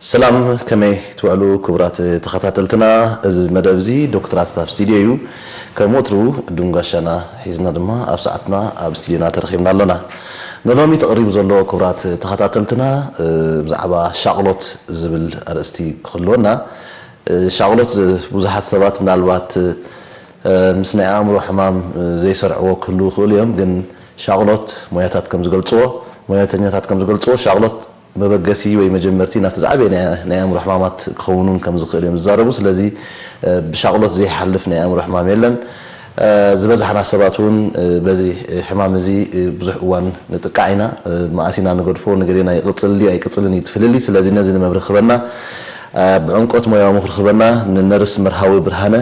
ሰላም፣ ከመይ ትውዕሉ ክቡራት ተኸታተልትና? እዚ መደብ እዚ ዶክተር ኣተታ ኣብ ስቱድዮ እዩ። ከም ወትሩ ድንጋሻና ሒዝና ድማ ኣብ ሰዓትና ኣብ ስቱድዮና ተረኺብና ኣለና። ንሎሚ ተቕሪቡ ዘሎ ክቡራት ተኸታተልትና፣ እ፣ ብዛዕባ ሻቕሎት ዝብል ኣርእስቲ ክህልወና። እ፣ ሻቕሎት ብዙሓት ሰባት ምናልባት፣ እ፣ ምስ ናይ ኣእምሮ ሕማም፣ እ፣ ዘይሰርዕዎ ክህልዉ ይኽእሉ እዮም። ግን ሻቕሎት ሞያታት ከም ዝገልጽዎ፣ ሞያተኛታት ከም ዝገልጽዎ፣ ሻቕሎት መበገሲ ወይ መጀመርቲ ናብቲ ዝዓበየ ናይ ናይ ኣእምሮ ሕማማት ክኸውን እውን ከም ዝኽእል እዮም ዝዛረቡ። ስለዚ፣ እ፣ ብሻቕሎት ዘይሓልፍ ናይ ኣእምሮ ሕማም የለን። እ፣ ዝበዛሕና ሰባት እውን፣ እ፣ በዚ ሕማም እዚ፣ እ፣ ብዙሕ እዋን ንጥቃዕ ኢና። እ፣ መኣስ ኢና ንገድፎ፣ ንገሌና ይቕጽል ድዩ ኣይቅጽልን እዩ እቲ ፍልልይ። ስለዚ ነዚ ንመብርሂ ክበና፣ እ፣ ብዕምቆት ሞያዊ ምኽሪ ክበና ንነርስ መርሃዊ ብርሃነ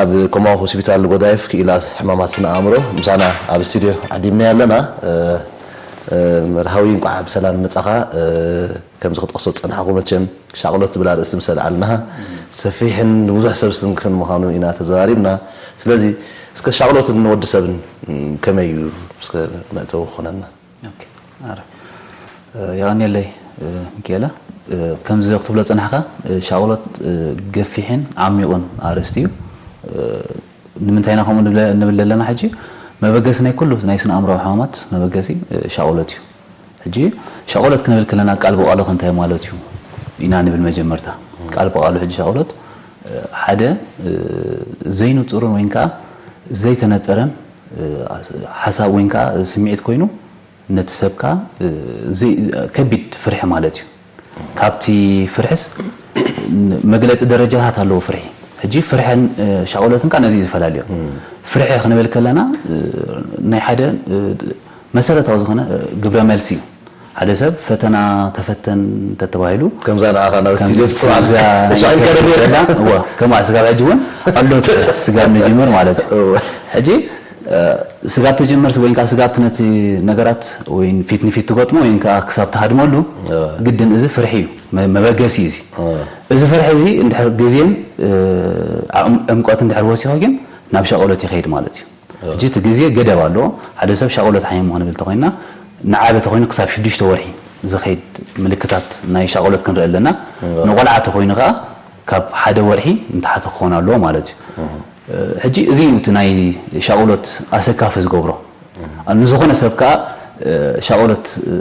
ኣብ ኮማዊ ሆስፒታል ጎዳይፍ ክኢላ ሕማማት ስነ ኣእምሮ ምሳና ኣብ ስቱድዮ ዓዲምናዮ ኣለና። እ፣ እ፣ መርሃዊ፣ እንቋዕ ብሰላም መጻኻ። እ፣ ከምዚ ክጠቕሶ ዝጸናሕኩ፣ መቸም ሻቕሎት ዝብል ኣርእስቲ ምስ ኣልዓልናኻ ሰፊሕን ንብዙሕ ሰብ ዝትንክፍን ምዃኑ ኢና ተዘራሪብና። ስለዚ እስከ ሻቕሎትን ወዲ ሰብን ከመይ እዩ እስከ መእተዊ ክኾነና? ኦኬ፣ ኣረ፣ እ፣ የቐንየለይ፣ እ፣ ሚካኤለ። እ፣ ከምዚ ክትብሎ ዝጸናሕካ፣ እ፣ ሻቕሎት፣ እ፣ ገፊሕን ዓሚቑን ኣርእስቲ እዩ። እ፣ ንምንታይ ኢና ከምኡ ንብለ-፣ ንብል ዘለና ሕጂ? መበገሲ ናይ ኩሉ ናይ ስነ ኣእምሮኣዊ ሕማማት መበገሲ፣ እ፣ ሻቕሎት እዩ። ሕጂ ሻቕሎት ክንብል ከለና ቃል ብቓሉ ከ እንታይ ማለት እዩ ኢና ንብል መጀመርታ። ቃል ብቓሉ ሕጂ ሻቕሎት፣ እ፣ ሓደ፣ እ፣ ዘይንጹርን ወይ ከዓ ዘይተነጸረን፣ እ፣ ሓሳብ ወይ ከዓ ስምዒት ኮይኑ ነቲ ሰብ ከኣ፣ እ፣ ዘይ-፣ ከቢድ ፍርሒ ማለት እዩ። ካብቲ ፍርሕስ ን-፣ መግለጺ ደረጃታት ኣለዎ ፍርሒ። ሕጂ ፍርሕን፣ እ፣ ሻቕሎትን ከኣ ነዚ እዩ ዝፈላልዮ። ፍርሒ ክንብል ከለና፣ እ፣ ናይ ሓደ፣ እ፣ መሰረታዊ ዝኾነ፣ እ፣ ግብረ መልሲ እዩ። ሓደ ሰብ ፈተና ተፈተን እንተተባሂሉ፣ ከምዛ ንዓኻ ናብ ከምዚ ስቱድዮ ትስማዕ። እዛ እሺ፣ ናይ ኣይከደን እያ። ፈተና፣ እዋ፣ ከምኣ ስጋብ ሕጂ እውን ኣሎ፣ ስጋብ ንጅምር ማለት እዩ። እወ። ሕጂ፣ እ፣ ስጋብ ትጅምር ወይ ከዓ ስጋብ ነቲ ነገራት ወይ ፊት ንፊት ትገጥሞ ወይ ከዓ ክሳብ ትሃድመሉ፣ እወ። ግድን እዚ ፍርሒ እዩ፣ መ-፣ መበገሲ እዩ እዚ። እወ። እዚ ፍርሒ እዚ እንድሕር ግዜን፣ እ፣ ዓም-፣ ዕምቆት እንድሕር ወሲኹ ግን ናብ ሻቕሎት ይኸይድ ማለት እዩ። ሕጂ እቲ ግዜ ገደብ ኣለዎ። ሓደ ሰብ ሻቕሎት ሓሚሙ ክንብል ተኾይንና፣ ንዓቢ ተኾይኑ ክሳብ ሽዱሽተ ወርሒ ዝኸይድ ምልክታት ናይ ሻቕሎት ክንርኢ ኣለና። እወ። ንቆልዓ ተኾይኑ ከኣ ካብ ሓደ ወርሒ ንታሕቲ ክኸውን ኣለዎ ማለት እዩ። እህ። ሕጂ እዚ እዩ እቲ ናይ ሻቕሎት ኣሰካፊ ዝገብሮ። እህ። ንዝኾነ ሰብ ከኣ፣ እ፣ ሻቕሎት፣ እ፣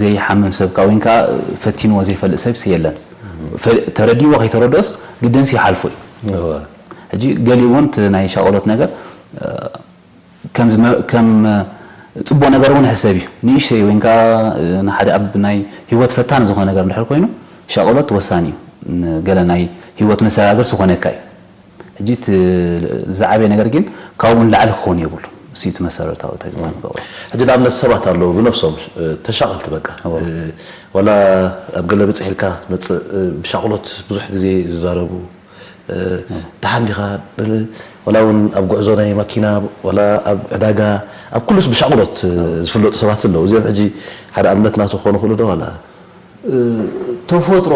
ዘይሓምም ሰብ ከኣ ወይ ከኣ ፈቲንዎ ዘይፈልጥ ሰብሲ የለን። እህ። ፈ-፣ ተረዲእዎ ከይተረድኦስ ግድንሲ ይሓልፎ እዩ። እወ። ሕጂ ገሊኡ እውን እቲ ናይ ሻቕሎት ነገር፣ እ፣ ከም ዝመ-፣ ከም፣ እ፣ ጽቡቕ ነገር እውን ይሕሰብ እዩ። ንእሽተይ ወይ ከኣ፣ እ፣ ንሓደ ኣብ ናይ ህይወት ፈታኒ ዝኾነ ነገር እንድሕር ኮይኑ፣ ሻቕሎት ወሳኒ እዩ። ንገለ ናይ ህይወት መሰጋገር ዝኾነካ እዩ። ሕጂ እቲ ዝዓበየ ነገር ግን ካብኡ ንላዕሊ ክኸውን የብሉ። እሱ እቲ መሰረታዊ ተግባር እም። ንገብሮ። ሕጂ ንኣብነት ሰባት ኣለዉ ብነብሶም፣ እ፣ ተሻቐልቲ በቃ። እዎ። እ፣ ዋላ ኣብ ገለ ብጽሕ ኢልካ ክትመጽእ፣ እ፣ ብሻቕሎት ብዙሕ ግዜ ዝዛረቡ፣ እ፣ እም። ደሓን ዲኻ? እ፣ ዋላ እውን ኣብ ጉዕዞ ናይ ማኪና፣ ዋላ ኣብ ዕዳጋ፣ ኣብ ኩሉስ ብሻቕሎት፣ እ፣ ዝፍለጡ ሰባት ኣለዉ። እዚኦም ሕጂ ሓደ ኣብነት ናቱ ክኾኑ ይኽእሉ ዶ ዋላ? እ፣ ተፈጥሮ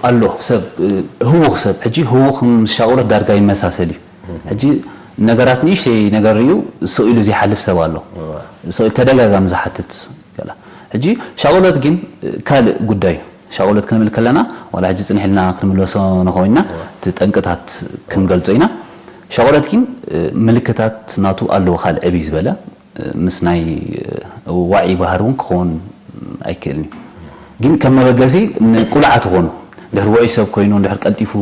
ኣሎ። ሰብ፣ እ፣ ህዉኽ ሰብ፣ ሕጂ ህዉኽ ምስ ሻቕሎት ዳርጋ ይመሳሰል እዩ። ሕጂ ነገራት ንእሽተይ ነገር እዩ ስቕ ኢሉ ዘይሓልፍ ሰብ ኣሎ። እዋ። ስቕ ኢሉ ተደጋጋሚ ዝሓትት ገለ። ሕጂ ሻቕሎት ግን፣ እ፣ ካልእ ጉዳይ እዩ። ሻቕሎት ክንብል ከለና፣ ዋላ ሕጂ ጽንሕ ኢልና ክንምለሶ ንኾይንና፣ እዋ። እቲ ጠንቅታት ክንገልጾ ኢና። ሻቕሎት ግን፣ እ፣ ምልክታት ናቱ ኣለዎ፣ ካልእ ዕብይ ዝበለ። ምስ ናይ ዋዒ ባህሪ እውን ክኸውን ኣይክእልን እዩ። ግን ከም መበገሲ ንቁልዓ ትኾኑ፣ እንድሕር ውዑይ ሰብ ኮይኑ፣ እንድሕር ቀልጢፉ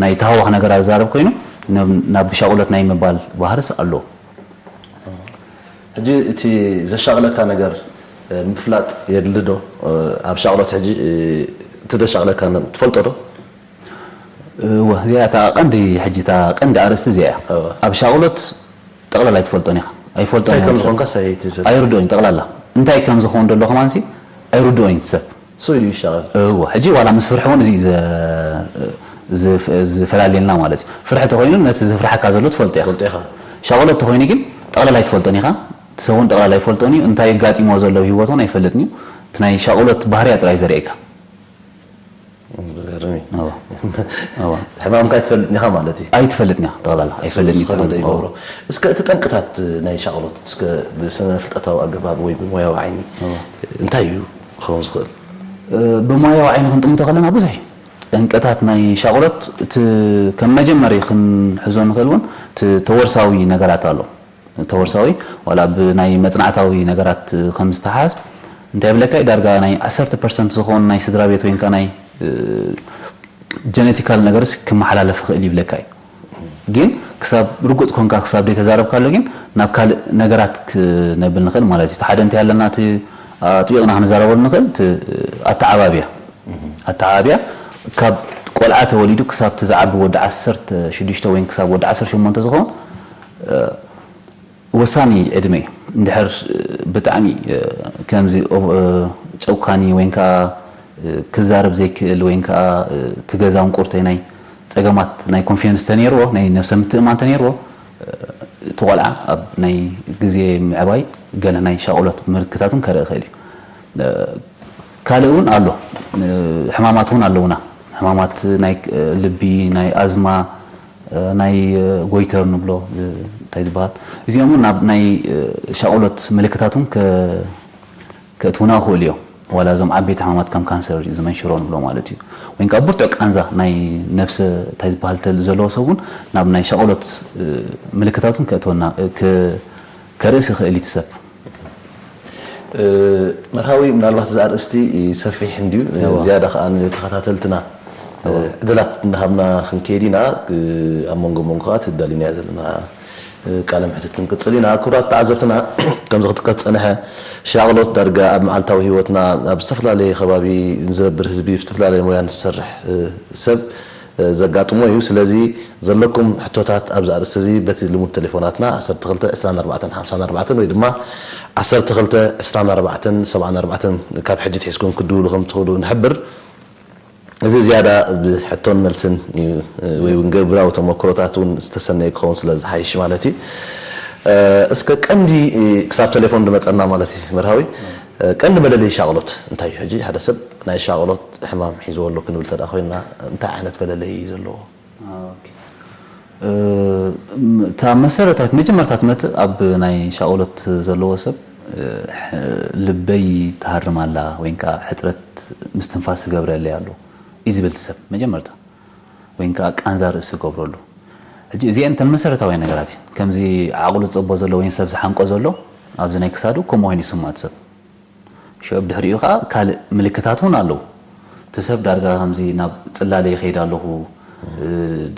ናይ ተሃዋኽ ነገራት ዝዛረብ ኮይኑ፣ ናብ፣ ናብ ሻቕሎት ናይ ምባል ባህርስ ኣሎ። ሕጂ እቲ ዘሻቕለካ ነገር፣ እ፣ ምፍላጥ የድሊ ዶ? እ፣ ኣብ ሻቕሎት ሕጂ፣ እ፣ እቲ ዘሻቕለካ ነ-፣ ትፈልጦ ዶ? እወ፣ እዚኣ እታ ቀንዲ፣ ሕጂ እታ ቀንዲ ኣርእስቲ እዚኣ እያ። እወ። ኣብ ሻቕሎት ጠቕላላ ኣይትፈልጦን ኢኻ። ኣይፈልጦን እንታይ እዮም ከም ሰብ። ዝኾንካስ ኣይትፈልጥ። ኣይርድኦን እዩ ጠቕላላ። እንታይ ከም ዝኸውን ዘሎ ከማንሲ ኣይርድኦን እዩ እቲ ሰብ። ስቕ ኢሉ ይሻቐል። እወ፣ ሕጂ ዋላ ምስ ፍርሒ እውን እዚ ዘ-፣ ዝፍ-፣ ዝፈላልየና ማለት እዩ። ፍርሒ ተኾይኑ ነቲ ዝፍርሓካ ዘሎ ትፈልጦ ኢኻ። ትፈልጦ ኢኻ። ሻቕሎት ተኾይኑ ግን ጠቕላላ ኣይትፈልጦን ኢኻ። እቲ ሰብ እውን ጠቕላላ ኣይፈልጦን እዩ። እንታይ የጋጢሞ ዘሎ ህይወት እውን ኣይፈልጥን እዩ። እቲ ናይ ሻቕሎት ባህርያ ጥራይ ዘርእየካ። ዝገርም እዩ። እወ። እወ። ሕማምካ ኣይትፈልጥን ኢኻ ማለት እዩ። ኣይትፈልጥን ኢኻ፣ ጠቕላላ ኣይፈልጥን እዩ ዝኸበደ ትብል። ይገብሮ። እወ። እስከ እቲ ጠንቅታት ናይ ሻቕሎት እስከ ብስነ ፍልጠታዊ ኣገባብ ወይ ብሞያዊ ዓይኒ እወ። እንታይ እዩ ክኸውን ዝኽእል? ብሞያዊ ዓይኒ ክንጥምቶ ከለና ብዙሕ እዩ። ጠንቅታት ናይ ሻቕሎት እቲ ከም መጀመሪ ክንሕዞ ንኽእል እውን እቲ ተወርሳዊ ነገራት ኣሎ። ተወርሳዊ ዋላ ብናይ መጽናዕታዊ ነገራት ከም ዝተሓዝ እንታይ ይብለካ እዩ፣ ዳርጋ ናይ ዓሰርተ ፐርሰንት ዝኾኑ ናይ ስድራ ቤት ወይንካ ናይ ጀነቲካል ነገርስ ክመሓላለፍ ይኽእል ይብለካ እዩ። ግን ክሳብ ርጉጽ ኮንካ ክሳብ ዘይተዛረብካሉ ግን ናብ ካልእ ነገራት ክነብል ንኽእል ማለት እዩ። እቲ ሓደ እንታይ ኣለና እቲ ኣጥቢቕና ክንዛረበሉ ንኽእል እቲ ኣተዓባብያ ኣተዓባብያ ካብ ቆልዓ ተወሊዱ ክሳብ እቲ ዝዓቢ ወዲ ዓሰርተ ሽዱሽተ ወይ ክሳብ ወዲ ዓሰርተ ሸሞንተ ዝኸውን ወሳኒ ዕድመ እዩ። እንድሕር ብጣዕሚ ከምዚ ጨውካኒ ወይ ከዓ ክዛረብ ዘይክእል ወይ ከዓ እቲ ገዛ እንቁርተይ ናይ ጸገማት ናይ ኮንፊደንስ ተነይርዎ ናይ ነብሰ ምትእማን ተነይርዎ እቲ ቆልዓ ኣብ ናይ ግዜ ምዕባይ ገለ ናይ ሻቕሎት ምልክታት እውን ከርኢ ይኽእል እዩ። ካልእ እውን ኣሎ። ሕማማት እውን ኣለውና። ሕማማት ናይ ልቢ፣ ናይ ኣዝማ፣ ናይ ጎይተር ንብሎ እንታይ ዝበሃል እዚኦም እውን ናብ ናይ ሻቕሎት ምልክታት እውን ከእትውና ይኽእሉ እዮም። ዋላ እዞም ዓበይቲ ሕማማት ከም ካንሰር ዝመንሽሮ ንብሎ ማለት እዩ። ወይ ከዓ ብርቱዕ ቃንዛ ናይ ነብሰ እንታይ ዝበሃል ተል ዘለዎ ሰብ እውን ናብ ናይ ሻቕሎት ምልክታት እውን ከእትወና ከርእስ ይኽእል እዩ እቲ ሰብ። መርሃዊ ምናልባት እዚ ኣርእስቲ ሰፊሕ እንድዩ ዝያዳ ከዓ ንተኸታተልትና ዕድላት እንዳሃብና ክንከይድ ኢና። ኣብ መንጎ መንጎ ከዓ ትዳሊናዮ ዘለና ቃለ ምሕትት ክንቅፅል ኢና። ክቡራት ተዓዘብትና ከምዚ ክትከስ ፀንሐ ሻቕሎት ዳርጋ ኣብ መዓልታዊ ህይወትና ኣብ ዝተፈላለየ ከባቢ ንዝነብር ህዝቢ ብዝተፈላለየ ሞያ ንዝሰርሕ ሰብ ዘጋጥሞ እዩ። ስለዚ ዘለኩም ሕቶታት ኣብዚ ኣርእስቲ እዚ በቲ ልሙድ ቴሌፎናትና ዓሰርተ ክልተ ዕስራን ኣርባዕተን ሓምሳን ኣርባዕተን ወይ ድማ ዓሰርተ ክልተ ዕስራን ኣርባዕተን ሰብዓን ኣርባዕተን ካብ ሕጂ ትሒዝኩም ክትድውሉ ከም ትኽእሉ ንሕብር። እዚ ዝያዳ ብሕቶን መልስን እዩ ወይ እውን ግብራዊ ተመክሮታት እውን ዝተሰነየ ክኸውን ስለ ዝሓይሽ ማለት እዩ። እስከ ቀንዲ ክሳብ ቴሌፎን ዝመፀና ማለት እዩ መርሃዊ ቀንዲ መለለይ ሻቕሎት እንታይ እዩ? ሕጂ ሓደ ሰብ ናይ ሻቕሎት ሕማም ሒዝዎ ኣሎ ክንብል ተደኣ ኮይና እንታይ ዓይነት መለለይ እዩ ዘለዎ? እታ መሰረታዊት መጀመርታ ትመፅእ ኣብ ናይ ሻቕሎት ዘለዎ ሰብ ልበይ ትሃርም ኣላ ወይ ከዓ ሕፅረት ምስትንፋስ ዝገብረለይ ኣሎ እዩ ዝብል እቲ ሰብ መጀመርታ ወይ ከዓ ቃንዛ ርእሲ ዝገብረሉ። ሕጂ እዚአን እተን መሰረታዊ ነገራት እዩ። ከምዚ ዓቕሉ ዝፀቦ ዘሎ ወይ ሰብ ዝሓንቆ ዘሎ ኣብዚ ናይ ክሳዱ ከምኡ ኮይኑ ይስምዖ እቲ ሰብ። ሽዑ ብድሕሪኡ ከዓ ካልእ ምልክታት እውን ኣለዉ። እቲ ሰብ ዳርጋ ከምዚ ናብ ፅላለ ይኸይድ ኣለኹ፣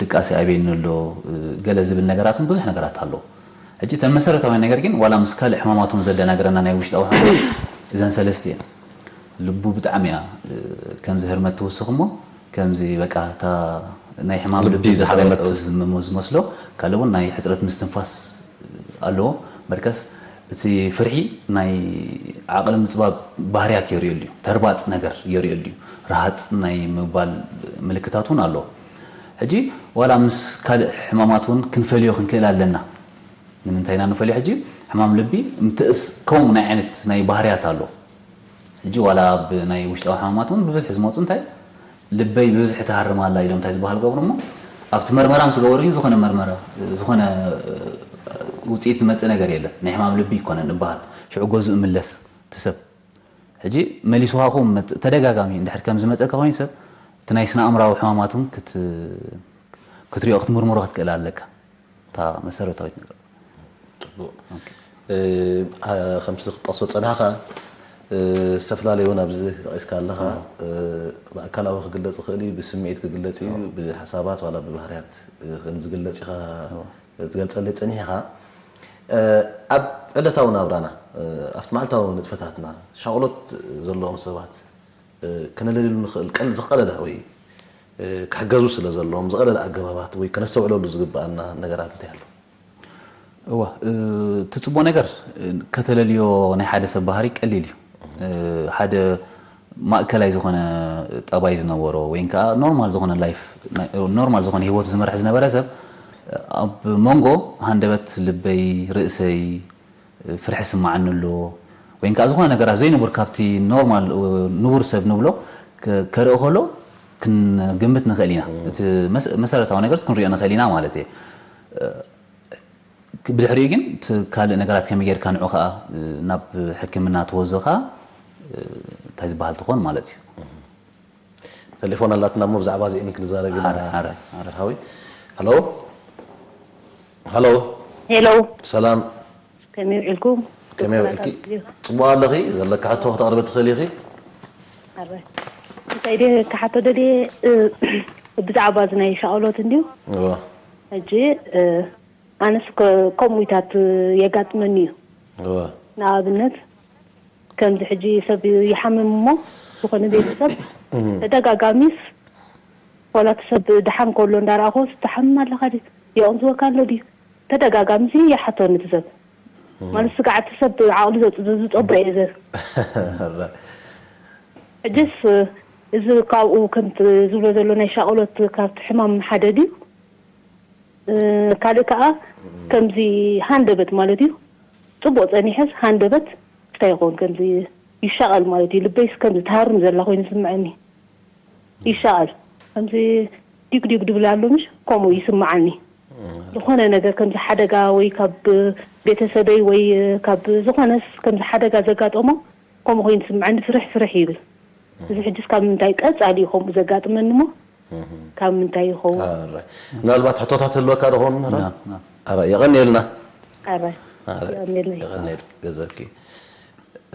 ድቃሰ ኣብየኒ ኣሎ፣ ገለ ዝብል ነገራት እውን ብዙሕ ነገራት ኣለዉ። ሕጂ እተን መሰረታዊ ነገር ግን ዋላ ምስ ካልእ ሕማማት እውን ዘደናግረና ናይ ውሽጣዊ ሕማማት እዘን ሰለስተ እየን። ልቡ ብጣዕሚ እያ ከምዚ ህርመት ትውስኽ እሞ ከምዚ በቃ እታ ናይ ሕማም ልቢ ዝሓረመት ዝመስሎ ካልእ እውን ናይ ሕፅረት ምስትንፋስ ኣለዎ። መርከስ እቲ ፍርሒ ናይ ዓቕሊ ምፅባብ ባህርያት የርእየሉ እዩ። ተርባፅ ነገር የርእየሉ እዩ። ረሃፅ ናይ ምባል ምልክታት እውን ኣለዎ። ሕጂ ዋላ ምስ ካልእ ሕማማት እውን ክንፈልዮ ክንክእል ኣለና። ንምንታይ ኢና ንፈልዮ ሕጂ ሕማም ልቢ ምትእስ ከምኡ ናይ ዓይነት ናይ ባህርያት ኣሎ። ሕጂ ዋላ ኣብ ናይ ውሽጣዊ ሕማማት እውን ብብዝሒ ዝመፁ እንታይ ልበይ ብብዝሒ ትሃርም ኣላ ኢሎም እንታይ ዝበሃል ገብሩ እሞ ኣብቲ መርመራ ምስ ገበሩ ግን ዝኾነ መርመራ ዝኾነ ውፅኢት ዝመፅእ ነገር የለን። ናይ ሕማም ልቢ ይኮነን ዝበሃል ሽዑ ገዝኡ ምለስ እቲ ሰብ ሕጂ መሊሱ ከዓ ከምኡ መፅእ ተደጋጋሚ እንድሕር ከም ዝመፀካ ኮይኑ ሰብ እቲ ናይ ስነ ኣእምራዊ ሕማማት እውን ክትሪኦ ክትምርምሮ ክትክእል ኣለካ። እታ መሰረታዊት ነገር። ፅቡቕ። ከምቲ ክትጠቕሶ ፀናሕካ ዝተፈላለዩ እውን ኣብዚ ተጠቂስካ ኣለኻ። ብኣካላዊ ክግለፅ ይኽእል እዩ፣ ብስምዒት ክግለፅ እዩ፣ ብሓሳባት ዋላ ብባህርያት ከም ዝግለፅ ኢኻ ትገልፀለይ ፀኒሕኻ። ኣብ ዕለታዊ ናብራና ኣብቲ መዓልታዊ ንጥፈታትና ሻቕሎት ዘለዎም ሰባት ከነለልየሉ ንኽእል ቀል ዝቐለለ ወይ ክሕገዙ ስለ ዘለዎም ዝቐለለ ኣገባባት ወይ ከነስተውዕለሉ ዝግብኣና ነገራት እንታይ ኣሎ? እዋ እቲ ፅቡቕ ነገር ከተለልዮ ናይ ሓደ ሰብ ባህሪ ቀሊል እዩ። ሓደ ማእከላይ ዝኾነ ጠባይ ዝነበሮ ወይ ከዓ ኖርማል ዝኾነ ላይፍ ኖርማል ዝኾነ ህይወት ዝመርሕ ዝነበረ ሰብ ኣብ መንጎ ሃንደበት ልበይ ርእሰይ ፍርሒ ስማዓኒ ኣሎ ወይ ከዓ ዝኾነ ነገራት ዘይንቡር ካብቲ ኖርማል ንቡር ሰብ ንብሎ ከርኢ ከሎ ክንግምት ንኽእል ኢና። እቲ መሰረታዊ ነገርስ ክንሪኦ ንኽእል ኢና ማለት እየ። ብድሕሪኡ ግን እቲ ካልእ ነገራት ከመይ ጌርካ ንዑ ከዓ ናብ ሕክምና ትወዞ ከዓ እንታይ ዝበሃል ትኾን ማለት እዩ። ቴሌፎን ኣላትና እሞ ብዛዕባ እዚኤን ክንዛረብ ኢና። ኣረ፣ ኣረ፣ ኣረ። ሓዊ። ሃሎ። ሃሎ። ሄሎ፣ ሰላም። ከመይ ውዒልኩም? ከመይ ውዒልኪ? ጽቡቕ ኣለኺ? ዘለካ ሕቶ ከተቕርቢ ትኽእሊ ኢኺ? ኣረ፣ እንታይ ድየ ክሓቶ ደልየ፣ እ፣ ብዛዕባ እዚ ናይ ሻቕሎት እንድዩ። እወ። ሕጂ፣ እ፣ ኣነስ ከ-፣ ከምኡታት የጋጥመኒ እዩ። እወ። ንኣብነት፣ ከምዚ ሕጂ ሰብ ይሓምም እሞ፣ ዝኾነ ቤተሰብ ተደጋጋሚስ፣ ዋላ እቲ ሰብ ደሓን ከሎ እንዳረኣኹ፣ "ትሓምም ኣለኻ ድዩ? የቕንዝወካ ኣሎ ድዩ?" ተደጋጋሚ እዚ ይሓተኒ እቲ ሰብ። ማለት፣ ስጋዕ እቲ ሰብ ዓቕሊ ዘጽ-፣ ዝጸቦ እየ ዘ-፣ ሕጅስ፣ እዚ ካብኡ ከምቲ ዝብሎ ዘሎ ናይ ሻቕሎት ካብቲ ሕማም ሓደ ድዩ? እ፣ ካልእ ከኣ ከምዚ ሃንደበት ማለት እዩ። ጽቡቕ ጸኒሐስ ሃንደበት እንታይ ይኸውን ከምዚ ይሻቐል ማለት እዩ። ልበይስ ከምዚ ትሃርም ዘላ ኮይኑ ይስምዐኒ። ይሻቐል። ከምዚ ዲግ ዲግ ድብል ኣሎ ምሽ? ከምኡ ይስምዓኒ። ዝኾነ ነገር ከምዚ ሓደጋ ወይ ካብ ቤተሰበይ ወይ ካብ ዝኾነስ ከምዚ ሓደጋ ዘጋጠሞ ከምኡ ኮይኑ ይስምዓኒ። ፍርሕ ፍርሕ ይብል። እዚ ሕጅስ ካብ ምንታይ ቀጻሊ እዩ ከምኡ ዘጋጥመኒ እሞ? ካብ ምንታይ ይኸውን? ኣረ። ምናልባት ሕቶታት ህልወካ ደኾን? ና፣ ና። ኣረ፣ የቐንየልና። ኣረ፣ ኣረ፣ የቐንየልና። የቐንየል ገዘብኪ።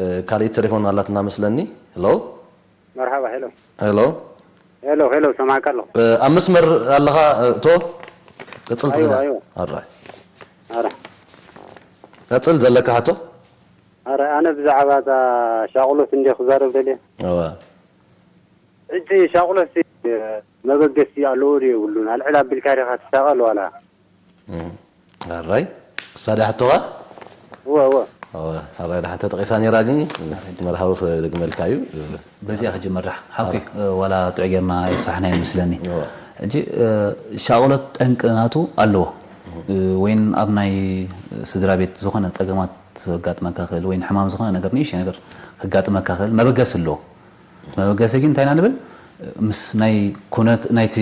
እ፣ ካልእ ቴሌፎን ኣላትና መስለኒ። ሄሎ። መርሓባ፣ ሄሎ። ሄሎ። ሄሎ፣ ሄሎ፣ ሰማዕካ ኣለኹ። እ፣ ኣብ መስመር ኣለኻ፣ እ፣ እቶ? ቅጽል ኣይዋ፣ ትኽእል። ኣይዋ። ኣረ። ኣረ፣ ቀጽል ዘለካ ሕቶ? ኣረ፣ ኣነ ብዛዕባ እዛ ሻቕሎት እንደ ክዛረብ ደልየ። እወ። ሕጂ ሻቕሎት መበገሲ ኣለዎ ድዩ የብሉን? ኣልዕል ኣቢልካ ዲኻ ትሻቐል ዋላ? እም። ኣራይ። ክሳዳ ሕቶኻ? እወ፣ እወ። እወ። ኣራይ፣ ድሓን ተጠቒሳ ነይራ፣ ግን መርሃዊ ክደግመልካ እዩ። በዚኣ ክጅመር ዳሕ። ሓውኪ፣ እ፣ ዋላ ጥዑይ ጌርና ኣይስፋሕናዮ ይመስለኒ። እወ። ሕጂ፣ እ፣ ሻቕሎት ጠንቂ ናቱ ኣለዎ። እ፣ ወይን ኣብ ናይ ስድራ ቤት ዝኾነ ጸገማት ዘጋጥመካ ክእል፣ ወይን ሕማም ዝኾነ ነገር፣ ንእሽተይ ነገር ከጋጥመካ ክእል፣ መበገሲ ኣለዎ። መበገሲ ግን እንታይ ኢና ንብል? ምስ ናይ ኩነት ናይቲ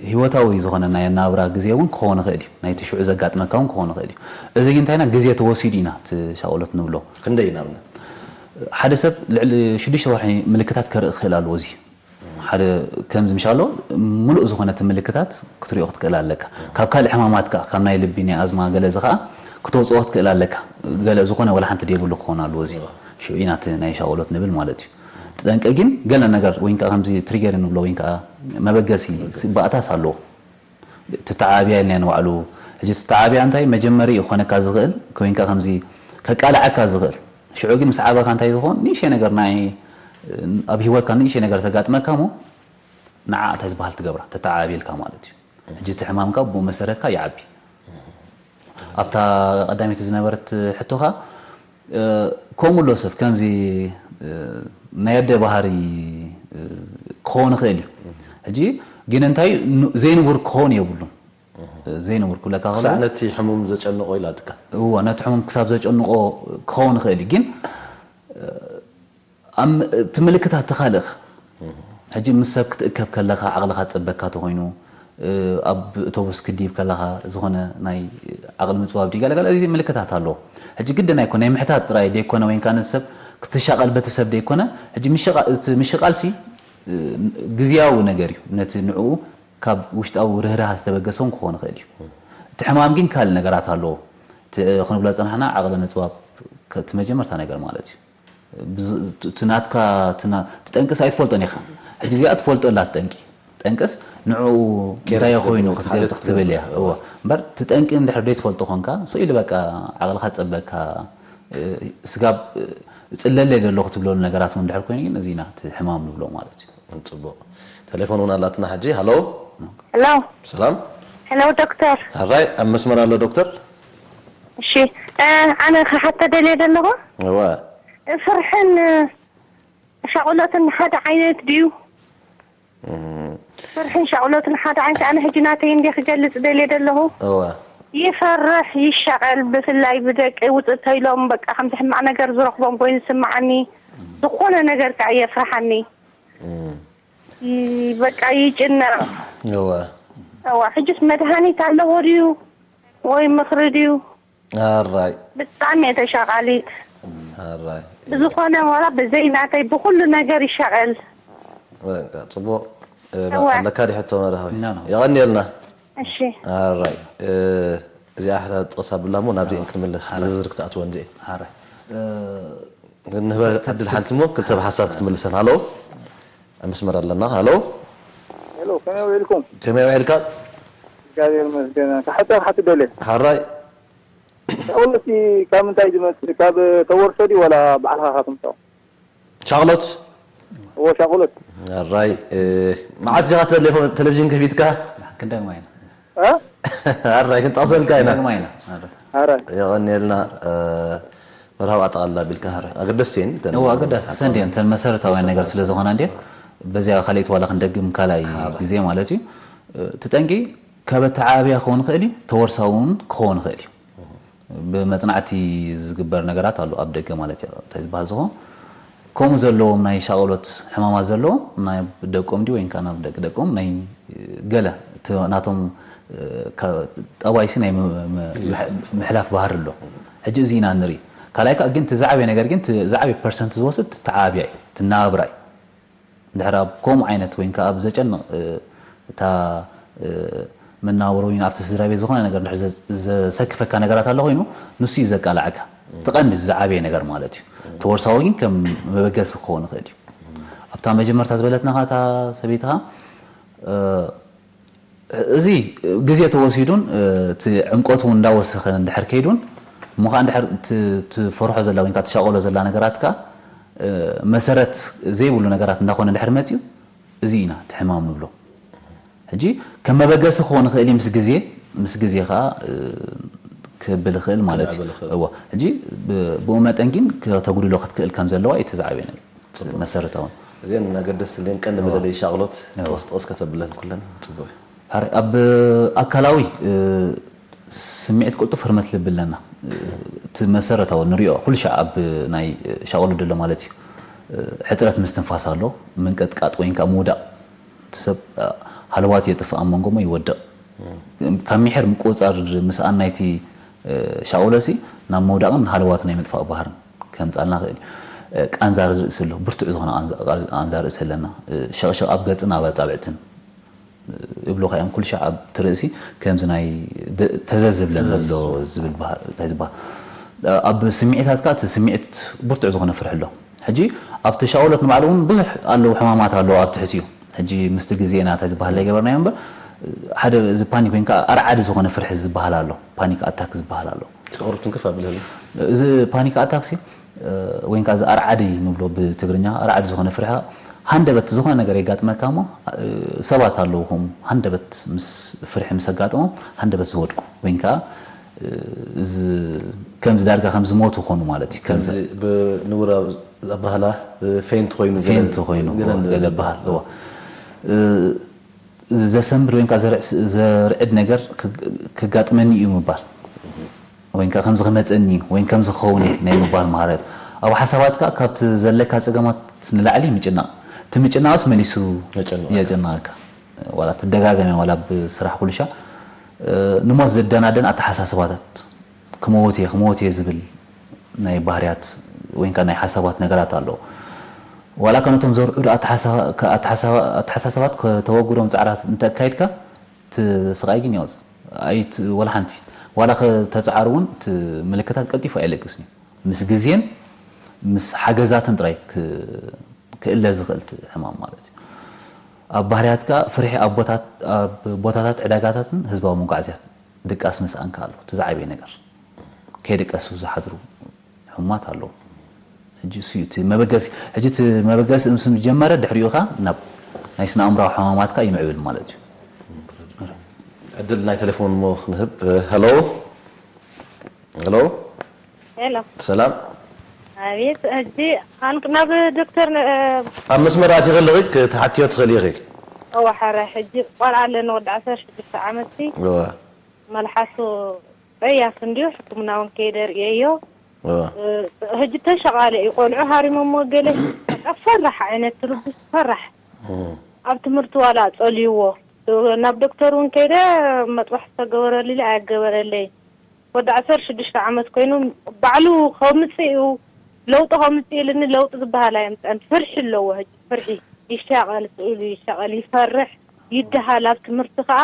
ህይወታዊ ዝኾነ ናይ ኣነባብራ ግዜ እውን ክኸውን ይኽእል እዩ። ናይቲ ሽዑ ዘጋጥመካ እውን ክኸውን ይኽእል እዩ። እዚ ግን እንታይ ኢና ግዜ ተወሲዱ ኢና እቲ ሻቕሎት ንብሎ። ክንደይ እዩ ንኣብነት? ሓደ ሰብ ልዕሊ ሽዱሽተ ወርሒ ምልክታት ከርኢ ክኽእል ኣለዎ። እዚ ሓደ ከምዚ ምሽ ኣሎ፣ ምሉእ ዝኾነ እቲ ምልክታት ክትሪኦ ክትክእል ኣለካ። ካብ ካልእ ሕማማት ከኣ፣ ካብ ናይ ልቢ፣ ናይ ኣዝማ ገለ እዚ ከኣ ክተውፅኦ ክትክእል ኣለካ። ገለ ዝኾነ ወላ ሓንቲ ደይብሉ ክኸውን ኣለዎ። እዚ ሽዑ ኢና እቲ ናይ ሻቕሎት ንብል ማለት እዩ። እቲ ጠንቂ ግን ገለ ነገር ወይ ከዓ ከምዚ ትሪገር ንብሎ ወይ ከዓ መበገሲ ባእታስ ኣለዎ። ተተዓባብያ ኢልና ንባዕሉ። ሕጂ ተተዓባብያ እንታይ መጀመሪ እዩ ክኾነካ ዝኽእል፣ ወይ ከዓ ከምዚ ከቃልዓካ ዝኽእል። ሽዑ ግን ምስ ዓበኻ እንታይ ዝኸውን ንእሽተይ ነገር ናይ ኣብ ህይወትካ ንእሽተይ ነገር ተጋጥመካ እሞ ንዓ እንታይ ዝበሃል ትገብራ ተተዓባብየልካ ማለት እዩ። ሕጂ እቲ ሕማምካ ብኡ መሰረትካ ይዓቢ። ኣብታ ቀዳመይቲ ዝነበረት ሕቶኻ፣ እ፣ ከምኡ ኣሎ ሰብ ከምዚ፣ እ፣ ናይ ኣደ ባህሪ፣ እ፣ ክኸውን ይኽእል እዩ። ሕጂ ግን እንታይ ኑ-፣ ዘይንቡር ክኸውን የብሉን። እ፣ ዘይንቡር ክብለካ ከሎ፣ ክሳዕ ነቲ ሕሙም ዘጨንቆ ኢላትካ። እዎ፣ ነቲ ሕሙም ክሳብ ዘጨንቆ ክኸውን ይኽእል እዩ። ግን ኣብ እቲ ምልክታት ተኻልእኻ። ሕጂ ምስ ሰብ ክትእከብ ከለኻ ዓቕልኻ ዝጸበካ ተኾይኑ፣ እ፣ ኣብ ኣውቶቡስ ክትድይብ ከለኻ ዝኾነ ናይ ዓቕሊ ምጽባብ ድዩ ገለ ገለ፣ እዚ ምልክታት ኣለዎ። ሕጂ ግድን ኣይኮነ፣ ናይ ምሕታት ጥራይ ደይኮነ፣ ወይ ከዓ ነቲ ሰብ ክትሻቐል በቲ ሰብ ደይኮነ፣ ሕጂ ምሽቓ-፣ እቲ ምሽቓልሲ፣ እ፣ ግዝያዊ ነገር እዩ። ነቲ ንዕኡ ካብ ውሽጣዊ ርህራሃ ዝተበገሰ እውን ክኾን ይኽእል እዩ። እቲ ሕማም ግን ካልእ ነገራት ኣለዎ። እቲ ክንብሎ ዝጸናሕና ዓቕሊ ምጽባብ ከ-፣ እቲ መጀመርታ ነገር ማለት እዩ። ብዝ-፣ እቲ ናትካ፣ እቲ ና-፣ እቲ ጠንቅስ ኣይትፈልጦን ኢኻ። ሕጂ እዚኣ ትፈልጦ ኣላ እቲ ጠንቂ። ጠንቅስ ንዕኡ ኬር እንታይ ኮይኑ ክትገብር፣ ክትገብር ሓደ ክትብል እያ። ክትገብር። እወ። እምበር እቲ ጠንቂ እንድሕር ዘይትፈልጦ ኮንካ፣ ስቕ ኢሉ በቃ ዓቕልኻ ትጸበካ፣ እ፣ ስጋብ፣ እ፣ ጽለለይ ዘሎ ክትብለሉ ነገራት እውን እንድሕር ኮይኑ ግን እዚ ኢና እቲ ሕማም ንብሎ ማለት እዩ። ጽቡቕ። ቴሌፎን እውን ኣላትና ሕጂ። ሃሎ። ሄሎ ሰላም። ሄሎ ዶክተር። ኣራይ፣ ኣብ መስመር ኣሎ ዶክተር። እሺ፣ እ፣ ኣነ ክሓተ ደልየ ዘለኹ፣ እወ። ፍርሕን ሻቕሎትን ሓደ ዓይነት ድዩ? እም፣ ፍርሕን ሻቕሎትን ሓደ ዓይነት። ኣነ ሕጂ ናተይ እንደ ክገልጽ ደልየ ዘለኹ፣ እወ። ይፈርሕ ይሻቐል። ብፍላይ ብደቂ ውፅእ ተይሎም በቃ ከምዚ ሕማቕ ነገር ዝረኽቦም ኮይኑ ዝስምዓኒ፣ ዝኾነ ነገር ከዓ የፍርሓኒ። እም፣ ይ-፣ በቃ ይጭነቕ። እወ። እዋ፣ ሕጅስ መድሃኒት ኣለዎ ድዩ ወይ ምኽሪ ድዩ? ኣራይ። ብጣዕሚ እየ ተሻቓሊት። ኣራይ። ብዝኾነ ዋላ ብዘይ ናተይ ብኹሉ ነገር ይሻቐል። በቃ፣ ጽቡቕ። እ፣ እወ። ኣለካ ዲ ሕቶ መርሃዊ? ኖ፣ ኖ። የቐንየልና። እሺ። ኣራይ። እ፣ እዚኣ ሕታ ጠቕሳ ብላ እሞ ናብዚአን ክንምለስ፣ ብዝርዝር ክትኣትወን እዚአን። ሓራይ። እ፣ ንህበ ዕድል ሓንቲ እሞ ክልተ ብሓሳብ ክትምልሰን። ሃሎ? ኣብ መስመር ኣለና። ሃሎ? ሄሎ፣ ከመይ ውዒልኩም? ከመይ ውዒልካ? እግዚኣብሔር ይመስገን። ክሓታ ክሓት ደለ ሓራይ። ሻውሎሲ ካብ ምንታይ ዝመጽእ? ካብ ተወርሶ ድዩ ዋላ ባዕልኻ ካብ ትምጻኦ? ሻቕሎት? እዎ፣ ሻቕሎት። ኣራይ። እ፣ መዓስ ኢኻ ቴሌፎን፣ ቴሌቪዥን ከፊትካ? ክንደግማ ኢና። እ? ኣራይ፣ ክንጠቕሰልካ ኢና። ክንደግማ ኢና። ኣረ። ኣረ። የቐንየልና። እ፣ መርሃዊ ኣጠቓልላ ቢልካ። ኣገደስቲ እየን። እተን እዎ፣ ኣገዳሲ። እሰን ድየን፣ እተን መሰረታውያን ነገር ስለ ዝኾና እንድየን። በዚኣ ካልኣይቲ ዋላ ክንደግም ካልኣይ ግዜ ማለት እዩ። እቲ ጠንቂ ካብ ኣተዓባብያ ክኸውን ይኽእል እዩ፣ ተወርሳዊ እውን ክኸውን ይኽእል እዩ። ብመጽናዕቲ ዝግበር ነገራት ኣሎ ኣብ ደገ ማለት እዩ። እንታይ ዝበሃል ዝኾን ከምኡ ዘለዎም ናይ ሻቕሎት ሕማማት ዘለዎም ናብ ደቆም ድዩ ወይ ከዓ ናብ ደቂ ደቆም ናይ ገለ እቲ ናቶም፣ እ፣ ከ-፣ ጠባይሲ ናይ ም-፣ ም-፣ ምሕ-፣ ምሕላፍ ባህሪ ኣሎ። ሕጂ እዚ ኢና ንርኢ። ካልኣይ ከዓ ግን እቲ ዝዓበየ ነገር ግን እቲ ዝዓበየ ፐርሰንት ዝወስድ ተዓባብያ እዩ፣ እቲ ናብራ እዩ። እንድሕር ኣብ ከምኡ ዓይነት ወይ ከዓ ኣብ ዘጨንቕ፣ እ፣ እታ፣ እ፣ መናብሮ ወይ ኣብቲ ስድራ ቤት ዝኾነ ነገር እንድሕር ዘ-፣ ዘሰክፈካ ነገራት ኣሎ ኮይኑ ንሱ እዩ ዘቃላዕካ። እቲ ቀንዲ ዝዓበየ ነገር ማለት እዩ። እቲ ወርሳዊ ግን ከም መበገሲ ክኸውን ይኽእል እዩ። ኣብታ መጀመርታ ዝበለትና እታ ሰበይትኻ፣ እ፣ እዚ ግዜ ተወሲዱን፣ እ፣ እቲ ዕምቆት እውን እንዳወሰኸ እንድሕር ከይዱን እሞ ከዓ እንድሕር ት-፣ ትፈርሖ ዘላ ወይ ከዓ ትሻቐሎ ዘላ ነገራት ከዓ፣ እ፣ መሰረት ዘይብሉ ነገራት እንዳኾነ እንድሕር መፅዩ እዚ ኢና እቲ ሕማም ንብሎ። ሕጂ ከም መበገሲ ክኾን ይኽእል እዩ ምስ ግዜ፣ ምስ ግዜ ከዓ፣ እ፣ ክብል ይኽእል ማለት እዩ። ክምዕብል ይኽእል። እዎ። ሕጂ ብ-፣ ብኡ መጠን ግን ከተጉድሎ ክትክእል ከም ዘለዋ እዩ እቲ ዝዓበየ ነገር። መሰረታውን። እዚአን ኣገደስቲ እለን ቀንዲ መለለይ ሻቕሎት እዎ። ጥቕስ ጥቕስ ከተብለን ኩለን ጽቡቕ እዩ። ሓራይ ኣብ ኣካላዊ፣ እ፣ ስምዒት ቅልጡፍ ህርመት ልቢ ኣለና። እ፣ እቲ መሰረታዊ ንሪኦ ኩሉ ሻዕ ኣብ ናይ ሻቕሉ ድሎ ማለት እዩ። እ፣ ሕጽረት ምስትንፋስ ኣሎ፣ ምንቅጥቃጥ ወይ ከዓ ምውዳቕ። እቲ ሰብ፣ እ፣ ሃለዋት የጥፍእ ኣብ መንጎ እሞ ይወድቕ። ካብ ሚሒር ምቁጽጻር ምስኣን ናይቲ፣ እ፣ ሻቕሎሲ ናብ ምውዳቕን ሃለዋት ናይ ምጥፋእ ባህርን ከምጻልና ይኽእል እዩ። እ፣ ቃንዛ ርእሲ ኣሎ፣ ብርቱዕ ዝኾነ ቃንዛ፣ ቃንዛ ርእሲ ኣለና። እ፣ ሸቕሸቕ ኣብ ገጽን ኣብ ኣጻብዕትን እብሉኻ እዮም። ኩሉ ሻዕ ኣብቲ ርእሲ ከምዚ ናይ ደ-፣ ተዘዝብለን ኣሎ ዝብል በሃ-፣ እንታይ ዝበሃል። ኣብ ስምዒታትካ እቲ ስምዒት ብርቱዕ ዝኾነ ፍርሒ ኣሎ። ሕጂ ኣብቲ ሻቕሎት ንባዕሉ እውን ብዙሕ ኣለዉ ሕማማት ኣለዉ ኣብ ትሕቲኡ። ሕጂ ምስቲ ግዜና እንታይ ዝበሃል ኣይገበርናዮ እምበር ሓደ እዚ ፓኒክ ወይ ከዓ ኣርዓዲ ዝኾነ ፍርሒ ዝበሃል ኣሎ። ፓኒክ ኣታክ ዝበሃል ኣሎ። እስኪ ቁሩብ ትንክፍ ኣብለኒ። እዚ ፓኒክ ኣታክሲ፣ እ፣ ወይ ከዓ እዚ ኣርዓዲ ንብሎ ብትግርኛ፣ ኣርዓዲ ዝኾነ ፍርሒ፣ ሃንደበት ዝኾነ ነገር የጋጥመካ እሞ፣ እ፣ ሰባት ኣለዉ ከምኡ ሃንደበት ምስ ፍርሒ ምስ ኣጋጠሞም ሃንደበት ዝወድቁ ወይ ከዓ፣ እ፣ እዚ ከምዚ ዳርጋ ከም ዝሞቱ ክኾኑ ማለት እዩ። ከምዚ ከምዚ ብንውራ ኣባህላ ፌንት ኮይኑ ገለ- ፌንት ኮይኑ ገለ ገለ በሃል። እዎ። እ፣ ዘሰንብድ ወይ ከዓ ዘርዕስ-፣ ዘርዕድ ነገር ክግ-፣ ክጋጥመኒ እዩ ምባል ወይ ከዓ ከምዚ ክመፀኒ እዩ ወይ ከምዚ ክኸውን እዩ ናይ ምባል ማህረት። ኣብ ሓሳባት ከዓ ካብቲ ዘለካ ፀገማት ንላዕሊ ምጭናቕ። እቲ ምጭናቕስ መሊሱ የጨንቐካ። የጨንቐካ። ዋላ ትደጋገመ ዋላ ብስራሕ ኩልሻ፣ እ፣ ንሞት ዘደናደን ኣተሓሳስባታት ክመውት እየ፣ ክመውት እየ ዝብል ናይ ባህርያት ወይ ከዓ ናይ ሓሳባት ነገራት ኣለዎ። ዋላ ከነቶም ዘርዕዱ ኣተሓሳባ-፣ ከ-፣ ኣተሓሳባ-፣ ኣተሓሳስባት ከተወግዶም ጻዕራት እንተኣካይድካ፣ እቲ ስቓይ ግን ያው ኣይት-፣ ወላ ሓንቲ። ዋላ ከተጻዕር እውን እቲ ምልክታት ቀልጢፉ ኣይለግስን እዩ። ምስ ግዜን ምስ ሓገዛትን ጥራይ ክ-፣ ክእለ ዝኽእል እቲ ሕማም ማለት እዩ። ኣብ ባህርያትካ ፍርሒ ኣብ ቦታት-፣ ኣብ ቦታታት ዕዳጋታትን ህዝባዊ መጓዓዝያት ድቃስ ምስኣንካ ኣሎ። እቲ ዝዓበየ ነገር። ከይደቀሱ ዝሓድሩ ሕሙማት ኣለዉ። ሕጂ እሱ እዩ እቲ መበገሲ። ሕጂ እቲ መበገሲ ምስ ጀመረ ድሕሪኡ ኸኣ ናብ ናይ ስነ ኣእምራዊ ሕማማትካ ይምዕብል ማለት እዩ። ዕድል ናይ ቴሌፎን እሞ ክንህብ። ሄሎ፣ ሄሎ፣ ሄሎ፣ ሰላም። ኣቤት። ሕጂ ኣንክ ናብ ዶክተር ነ- ኣብ መስመር ኣቲኺ ኣለኺ፣ ክትሓትዮ ትኽእሊ ኢኺ። እወ፣ ሓራይ። ሕጂ ቆልዓ ኣለኒ፣ ወዲ ዓሰርተ ሽዱሽተ ዓመት ሲ እወ፣ መልሓሱ ጸያፍ እንድዩ፣ ሕክምና እውን ከይደ ርእየዮ። እወ። እ፣ ሕጂ ተሸቓለ እዩ፣ ቆልዑ ሃሪሞሞ ገለ፣ በቃ ፈራሕ ዓይነት ትርጉስ ፈራሕ። እም። ኣብ ትምህርቲ ዋላ ጸልይዎ፣ ናብ ዶክተር እውን ከይደ መጥባሕቲ ተገበረሉ ኢለ ኣየገበረለይ። ወዲ ዓሰርተ ሽዱሽተ ዓመት ኮይኑ ባዕሉ ከምጽእ እዩ፣ ለውጢ ከምጽእ ኢልኒ፣ ለውጢ ዝበሃል ኣየምጽአን። ፍርሒ ኣለዎ ሕጂ፣ ፍርሒ። ይሻቐል፣ ስእሉ ይሻቐል፣ ይፈርሕ፣ ይደሃል። ኣብ ትምህርቲ ከኣ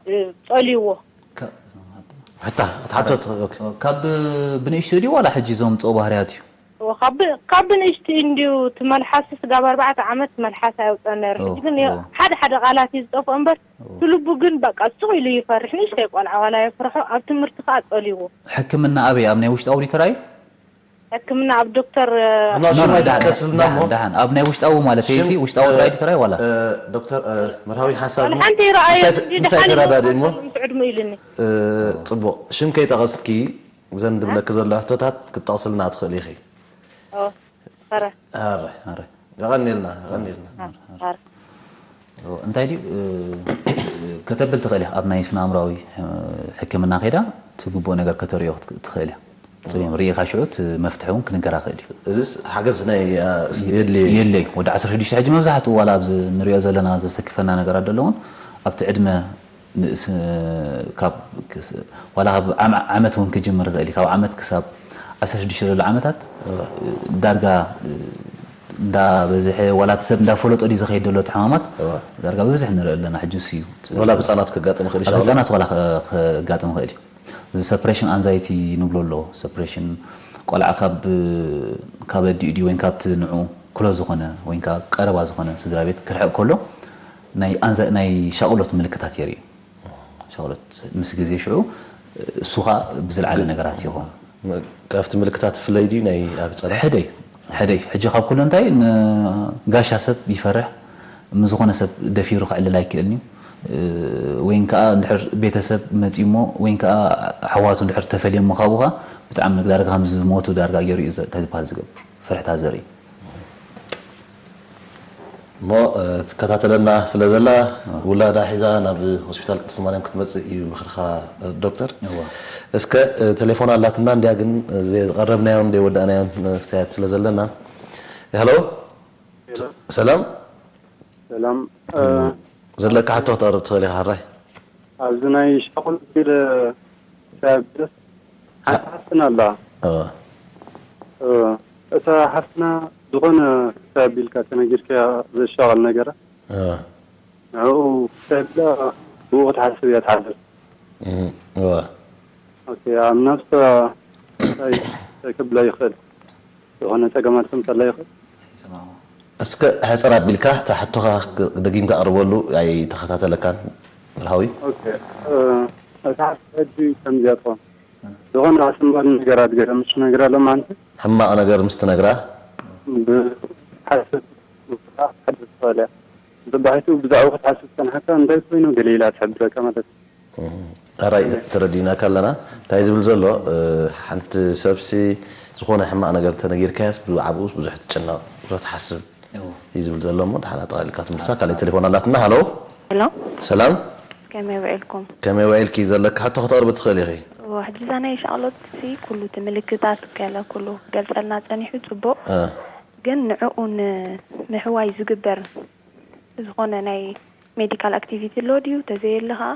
እ፣ ጸልይዎ። ሕታ ክትሓቶ ትኽእል። ኦኬ። ካብ ብንእሽቶ ድዩ ዋላ ሕጂ ዘምጽኦ ባህርያት እዩ? እወ፣ ካብ ካብ ብንእሽቲ እንድዩ እቲ መልሓሲ ስጋብ ኣርባዕተ ዓመት መልሓስ ኣየውጽአን ነይሩ። ሕጂ ግን ዮ- ሓደ ሓደ ቃላት እዩ ዝጠፍኦ እምበር እቲ ልቡ ግን በቃ ስቕ ኢሉ ይፈርሕ። ንእሽተይ ቆልዓ ዋላ የፍርሖ፣ ኣብ ትምህርቲ ከኣ ጸልይዎ። ሕክምና ኣበይ? ኣብ ናይ ውሽጣዊ ድዩ ተራእዩ? ሕክምና ኣብ ዶክተር ኖ ሽም ኣይትጥቀስልና እሞ ደሓን ኣብ ናይ ውሽጣዊ ማለት እዩ ውሽጣዊ ጥራይ ድዩ ተራእዩ ዋላ? ዶክተር መርሃዊ ሓሳብ ሓንቲ ይረኣየ ምሳይ ተረዳድእ እሞ ትዕድሙ ኢልኒ። ጽቡቕ ሽም ከይጠቐስኪ ዘን ድብለኪ ዘሎ ሕቶታት ክትጠቕስልና ትኽእል ኢኺ። ኦ፣ ኧረ። ኣረ የቐኒልና የቐኒልና። ኣረ። እንታይ ድዩ ከተብል ትኽእል ኢኻ ኣብ ናይ ስነ ኣእምራዊ ሕክምና ከይዳ ትግብኦ ነገር ከተርእዮ ትኽእል እያ። ሪኢኻ ሽዑ እቲ መፍትሒ እውን ክንገራ ክእል እዩ። እዚስ ሓገዝ ናይ የድልዮ እዩ። የለይ ወዲ ዓሰርተ ሽዱሽተ ሕጂ መብዛሕትኡ ዋላ ኣብዚ ንሪኦ ዘለና ዘሰክፈና ነገራት ዘለውን ኣብቲ ዕድመ ንእስ ካብ ዋላ ካብ ዓመት እውን ክጅምር ይኽእል እዩ። ካብ ዓመት ክሳብ ዓሰርተ ሽዱሽተ ዘሎ ዓመታት ዳርጋ እንዳበዝሐ ዋላ እቲ ሰብ እንዳፈለጦ ድዩ ዝኸይድ ዘሎ እቲ ሕማማት ዳርጋ ብብዝሒ ንርኢ ኣለና። ሕጂ እሱ እዩ ወላ ብህፃናት ከጋጥም ይኽእል እዩ። ብህፃናት ዋላ ከጋጥም ይኽእል እዩ። ሰፕሬሽን ኣንዛይቲ ንብሎ ኣሎ። ሰፕሬሽን ቆልዓ ካብ ካብ ኣዲኡ ድዩ ወይ ካብቲ ንዑ ክሎ ዝኾነ ወይ ቀረባ ዝኾነ ስድራ ቤት ክርሕቕ ከሎ ናይ ኣንዛ ናይ ሻቕሎት ምልክታት የርኢ። ሻቕሎት ምስ ግዜ ሽዑ እሱ ኸኣ ብዝለዓለ ነገራት ይኾን። ካብቲ ምልክታት ፍለይ ድዩ ናይ ኣብ ጸረ ሕደይ ሕደይ ሕጂ ካብ ኩሉ እንታይ ንጋሻ ሰብ ይፈርሕ። ምስ ዝኾነ ሰብ ደፊሩ ክዕልል ኣይክእልን እዩ። ወይን ከዓ እንድሕር ቤተሰብ መፂሞ ወይን ከዓ ኣሕዋቱ እንድሕር ተፈልዮሞ ካብኡ ከዓ ብጣዕሚ ዳርጋ ከም ዝሞቱ ዳርጋ ገይሩ እዩ እንታይ ዝበሃል ዝገብር ፍርሕታ ዘርኢ። እሞ ትከታተለና ስለ ዘላ ውላዳ ሒዛ ናብ ሆስፒታል ቅድስቲ ማርያም ክትመፅእ እዩ ምኽርኻ ዶክተር። እስከ ቴሌፎን ኣላትና እንድያ ግን ዘቐረብናዮን ዘይወዳእናዮን ኣስተያየት ስለ ዘለና። ሄሎ ሰላም ሰላም ዘለካ ሕቶ ክተቕርብ ትኽእል ኢኻ ሕራይ። ኣብዚ ናይ ሻቑል ቢል ክሳብ ድረስ ሓንቲ ሓፍትና ኣላ። እታ ሓፍትና ዝኾነ ክሳብ ቢልካ ተነጊርካያ ዘሻቐል ነገራ ንዕኡ ክሳብ ቢላ ብኡ ክትሓስብ እያ ትሓስብ። ኦኬ ኣብ ነብሳ እንታይ እንታይ ክብላ ይኽእል? ዝኾነ ጸገማት ከምጸላ ይኽእል። እስከ ሕጽር ኣቢልካ እታ ሕቶኻ ደጊምካ ኣቕርበሉ ኣይተኸታተለካን መርሃዊ። እታ ሕጂ ከምዚኣ ትኾን ዝኾነ ኣስንባዲ ነገራት ገለ ምስ ነግራ ለማንቲ ሕማቕ ነገር ምስ ትነግራ ብሓስብ ክትሓስብ ትኽእል እያ። ብባሕቱ ብዛዕባ ክትሓስብ ዝጸንሓካ እንታይ ኮይኑ ገለ ኢላ ትሕብረካ ማለት እዩ። ሕራይ ተረዲእናካ ኣለና። እንታይ ዝብል ዘሎ ሓንቲ ሰብሲ ዝኾነ ሕማቕ ነገር እንተነጊርካያስ ብዓብኡ ብዙሕ ትጭነቕ ብዙሕ ትሓስብ እዩ ዝብል ዘሎ እሞ ደሓን ኣጠቓሊልካ ትምልሳ። ካልእ ቴሌፎን ኣላትና። ሃሎ ሄሎ ሰላም ከመይ ውዒልኩም? ከመይ ውዒልኪ? ዘለኪ ሕቶ ክተቕርቢ ትኽእል ኢኺ። እወ ሕጂ እዛ ናይ ሻቕሎት ሲ ኩሉ እቲ ምልክታት ገለ ኩሉ ክገልጸልና ጸኒሑ ጽቡቕ እ ግን ንዕኡ ንምሕዋይ ዝግበር ዝኾነ ናይ ሜዲካል ኣክቲቪቲ ኣሎ ድዩ? ተዘየለ ኸዓ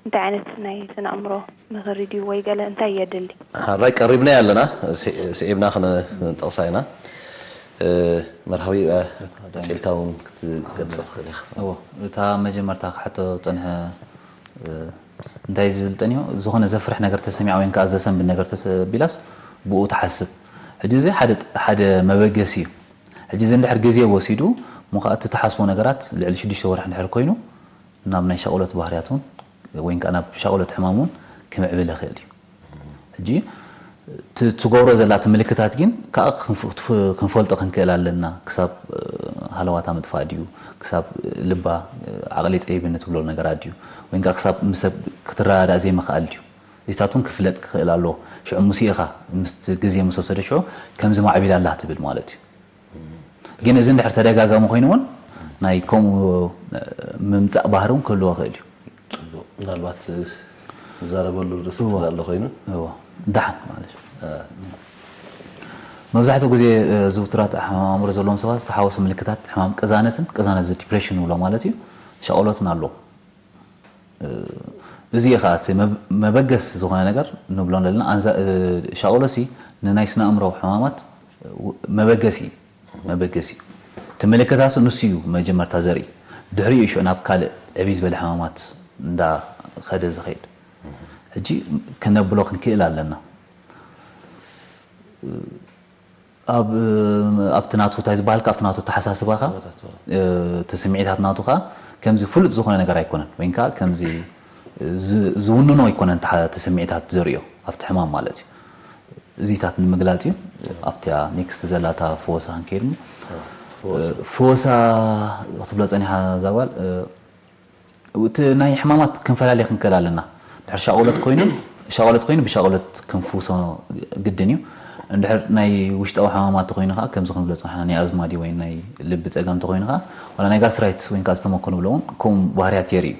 እንታይ ዓይነት ናይ ስነ ኣእምሮ ምኽሪ ድዩ ወይ ገለ እንታይ የድሊ? ሓራይ ቀሪብናዮ ኣለና ስዒብና ክንጠቕሳ ኢና። መርሃዊ ቀፂልካ እውን ክትገልፀ ትኽእል ኢኻ። እዎ እታ መጀመርታ ክሓቶ ዝፀንሐ እንታይ ዝብል ጠኒሑ ዝኾነ ዘፍርሕ ነገር ተሰሚዓ ወይ ከዓ ዘሰንብድ ነገር ተሰቢላስ ብኡ ትሓስብ። ሕጂ እዚ ሓደ መበገሲ እዩ። ሕጂ እዚ እንድሕር ግዜ ወሲዱ እሞ ከዓ እቲ ትሓስቦ ነገራት ልዕሊ ሽዱሽተ ወርሒ እንድሕር ኮይኑ ናብ ናይ ሻቕሎት ባህርያት እውን ወይ ከዓ ናብ ሻቕሎት ሕማም እውን ክምዕብል ይኽእል እዩ። ሕጂ ትገብሮ ዘላ እቲ ምልክታት ግን ከዓ ክንፈልጦ ክንክእል ኣለና። ክሳብ ሃለዋታ ምጥፋእ ድዩ፣ ክሳብ ልባ ዓቕሊ ፀቢብኒ ትብሎ ነገራት ድዩ፣ ወይ ከዓ ክሳብ ምስ ሰብ ክትረዳዳእ ዘይምኽኣል ድዩ፣ እዚታት እውን ክፍለጥ ክኽእል ኣለዎ። ሽዑ ሙሴ ኢኻ ምስቲ ግዜ ምስ ወሰደ ሽዑ ከምዚ ማዕቢላ ኣላ ትብል ማለት እዩ። ግን እዚ እንድሕር ተደጋጋሚ ኮይኑ እውን ናይ ከምኡ ምምፃእ ባህሪ እውን ክህልዎ ይኽእል እዩ። ፅቡቕ ምናልባት ዝዛረበሉ ርእሲ ኣሎ ኮይኑ ደሓን ማለት እዩ። መብዛሕትኡ ግዜ ዝውትራት ሕማም ኣእምሮ ዘለዎም ሰባት ዝተሓወሱ ምልክታት ሕማም ቅዛነትን ቅዛነት ዲፕሬሽን ንብሎ ማለት እዩ ሻቕሎትን ኣለዎ። እዚ እዩ ከዓ እቲ መበገስ ዝኾነ ነገር ንብሎ ዘለና። ሻቕሎሲ ንናይ ስነ ኣእምሮ ሕማማት መበገሲ እዩ። መበገሲ እዩ። እቲ ምልክታስ ንሱ እዩ መጀመርታ ዘርኢ። ድሕሪኡ እዩ ሽዑ ናብ ካልእ ዕብይ ዝበለ ሕማማት እንዳ ኸደ ዝኸይድ። ሕጂ ክነብሎ ክንክእል ኣለና። ኣብ ኣብቲ ናቱ እንታይ ዝበሃልካ ኣብቲ ናቱ ተሓሳስባኻ እቲ ስምዒታት ናቱ ከዓ ከምዚ ፍሉጥ ዝኾነ ነገር ኣይኮነን ወይንካ ከምዚ ዝውንኖ ኣይኮነን እቲ ስምዒታት ዘርእዮ ኣብቲ ሕማም ማለት እዩ። እዚታት ንምግላፅ እዩ። ኣብቲያ ኔክስት ዘላታ ፈወሳ ክንከይድ ፈወሳ ክትብሎ ፀኒሓ ዛጓል እቲ ናይ ሕማማት ክንፈላለ ክንክእል ኣለና። ድሕር ሻቆለት ኮይኑ ሻቆለት ኮይኑ ብሻቆለት ክንፍውሶ ግድን እዩ። እንድሕር ናይ ውሽጣዊ ሕማማት ተኮይኑ ከዓ ከምዚ ክንብሎ ፀናሕና ናይ ኣዝማዲ ወይ ናይ ልቢ ፀገም ተኮይኑ ከዓ ዋላ ናይ ጋስትራይትስ ወይ ከዓ ዝተመኮ ንብሎ እውን ከምኡ ባህርያት የርኢ እዩ።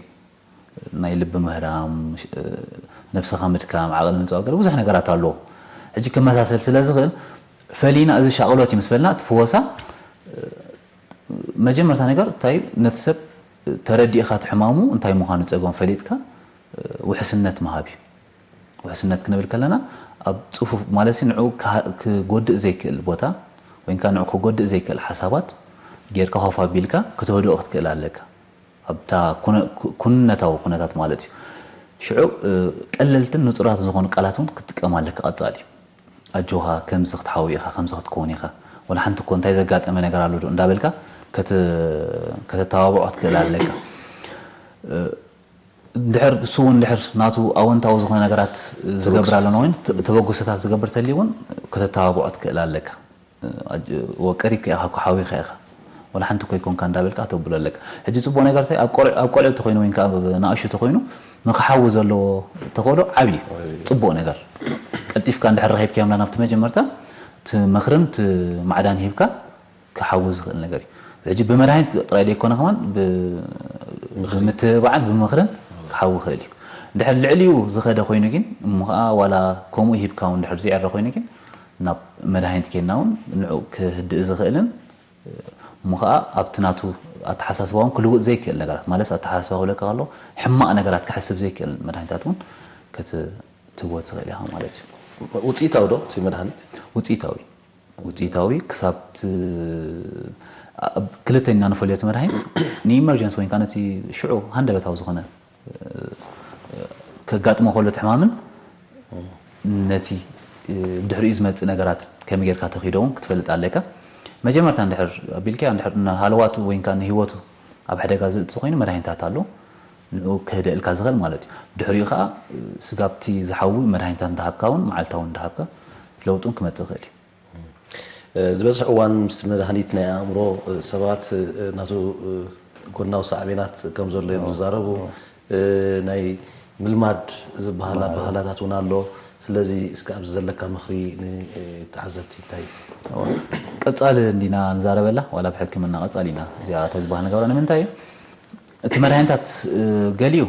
ናይ ልቢ ምህራም፣ ነብስኻ ምድካም፣ ዓቕሊ ምፅባብ ገለ ብዙሕ ነገራት ኣለዎ። ሕጂ ክመሳሰል ስለ ዝኽእል ፈሊና እዚ ሻቕሎት እዩ ምስ በልና እቲ ፍወሳ መጀመርታ ነገር እንታይ ነቲ ሰብ ተረዲእኻ እቲ ሕማሙ እንታይ ምዃኑ ፀገም ፈሊጥካ ውሕስነት ምሃብ እዩ። ውሕስነት ክንብል ከለና ኣብ ፅፉፍ ማለት ንዑ ክጎድእ ዘይክእል ቦታ ወይ ከዓ ንዑ ክጎድእ ዘይክእል ሓሳባት ጌርካ ኮፍ ኣቢልካ ክተህድኦ ክትክእል ኣለካ። ኣብታ ኩነታት ማለት እዩ። ሽዑ ቀለልትን ንፁራት ዝኾኑ ቃላት እውን ክትጥቀም ኣለካ ቀፃሊ። ኣጆኻ ከምዚ ክትሓዊ ኢኻ ከምዚ ክትከውን ኢኻ ወላ ሓንቲ እኮ እንታይ ዘጋጠመ ነገር ኣሎ ዶ እንዳበልካ ከተተባብዖ ክትክእል ኣለካ። ድሕር እሱ እውን ድሕር ናቱ ኣወንታዊ ዝኾነ ነገራት ዝገብር ኣለና ወይ ተበግሶታት ዝገብር ተልዩ እውን ከተተባብዖ ትክእል ኣለካ። ወቀሪብካ ኢኻ እኮ ሓዊኻ ኢኻ ወላ ሓንቲ እኮ ይኮንካ እንዳበልካ ተብሎ ኣለካ። ሕጂ ፅቡቅ ነገር እንታይ ኣብ ቆልዑ ተኮይኑ ወይ ኣብ ንኣሹ ተኮይኑ ንክሓዊ ዘለዎ ተኽእሎ ዓብዪ ፅቡቅ ነገር ቀልጢፍካ እንድሕር ረኪብካዮም ናብቲ መጀመርታ እቲ ምክርን እቲ ማዕዳን ሂብካ ክሓዊ ዝኽእል ነገር እዩ። ሕጂ ብመድሃኒት ጥራይ ዘይኮነ ከማን ብምትብባዕን ብምኽርን ክሓዊ ይኽእል እዩ። እንድሕር ልዕሊኡ ዝኸደ ኮይኑ ግን እሞ ከዓ ዋላ ከምኡ ሂብካ እውን እንድሕር ዝዕረ ኮይኑ ግን ናብ መድሃኒት ኬድና እውን ንዑ ክህድእ ዝኽእልን እሞ ከዓ ኣብቲ ናቱ ኣተሓሳስባ እውን ክልውጥ ዘይክእል ነገራት ማለት ኣተሓሳስባ ክብለካ ከሎ ሕማቕ ነገራት ክሕስብ ዘይክእል መድሃኒታት እውን ክትህቦ ትኽእል ኢኻ ማለት እዩ። ውፅኢታዊ ዶ እቲ መድሃኒት? ውፅኢታዊ ውፅኢታዊ ክሳብ ክልተ ኢና ንፈልዮ እቲ መድሃኒት ንኢመርጀንስ ወይ ከዓ ነቲ ሽዑ ሃንደበታዊ ዝኾነ ከጋጥሞ ከሎ እቲ ሕማምን ነቲ ድሕሪኡ ዝመፅእ ነገራት ከመይ ጌርካ ተኺዶ እውን ክትፈልጥ ኣለካ። መጀመርታ እንድሕር ኣቢልካዮ እንድሕር ንሃለዋቱ ወይ ከዓ ንህይወቱ ኣብ ሓደጋ ዘእቱ ኮይኑ መድሃኒታት ኣሎ ንኡ ክህደእልካ ዝኽእል ማለት እዩ። ድሕሪኡ ከዓ ስጋብቲ ዝሓዊ መድሃኒታት እንዳሃብካ እውን መዓልታዊ እንዳሃብካ ለውጡን ክመፅእ ይኽእል እዩ። ዝበዝሕ እዋን ምስቲ መድሃኒት ናይ ኣእምሮ ሰባት ናቱ ጎናዊ ሳዕቤናት ከም ዘሎ እዮም ዝዛረቡ። ናይ ምልማድ ዝበሃል ኣበሃህላታት እውን ኣሎ። ስለዚ እስከ ኣብዚ ዘለካ ምኽሪ ንተዓዘብቲ እንታይ እዩ? ቀፃሊ እንዲና ንዛረበላ ዋላ ብሕክምና ቀፃሊ ኢና እዚኣ ተዝበሃል ንገብራ ንምንታይ እዩ እቲ መድሃኒታት ገሊኡ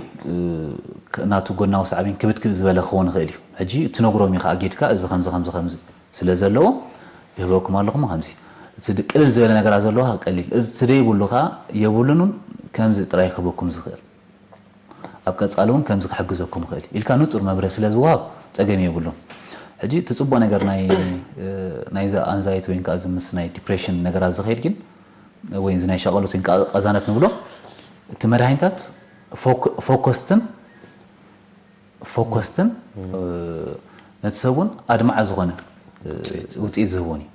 ናቱ ጎናዊ ሳዕቤን ክብድ ዝበለ ክኸውን ይኽእል እዩ። ሕጂ ትነግሮም ኢኻ ኣጊድካ እዚ ከምዚ ከምዚ ከምዚ ስለ ዘለዎ ይህበኩም ኣለኹም ከምዚ እቲ ቅልል ዝበለ ነገራት ዘለዋ ቀሊል እቲ ደይብሉ ከዓ የብሉን እውን ከምዚ ጥራይ ክህበኩም ዝኽእል ኣብ ቀፃሊ እውን ከምዚ ክሕግዘኩም ይኽእል ኢልካ ንፁር መብርህ ስለ ዝወሃብ ፀገም የብሉን። ሕጂ እቲ ፅቡቅ ነገር ናይ ናይዚ ኣንዛይቲ ወይ ከዓ እዚ ምስ ናይ ዲፕሬሽን ነገራት ዝኸይድ ግን ወይ እዚ ናይ ሻቐሎት ወይ ከዓ ቀዛነት ንብሎ እቲ መድሃኒታት ፎኮስትን ፎኮስትን ነቲ ሰብ እውን ኣድማዒ ዝኾነ ውፅኢት ዝህቦን እዩ።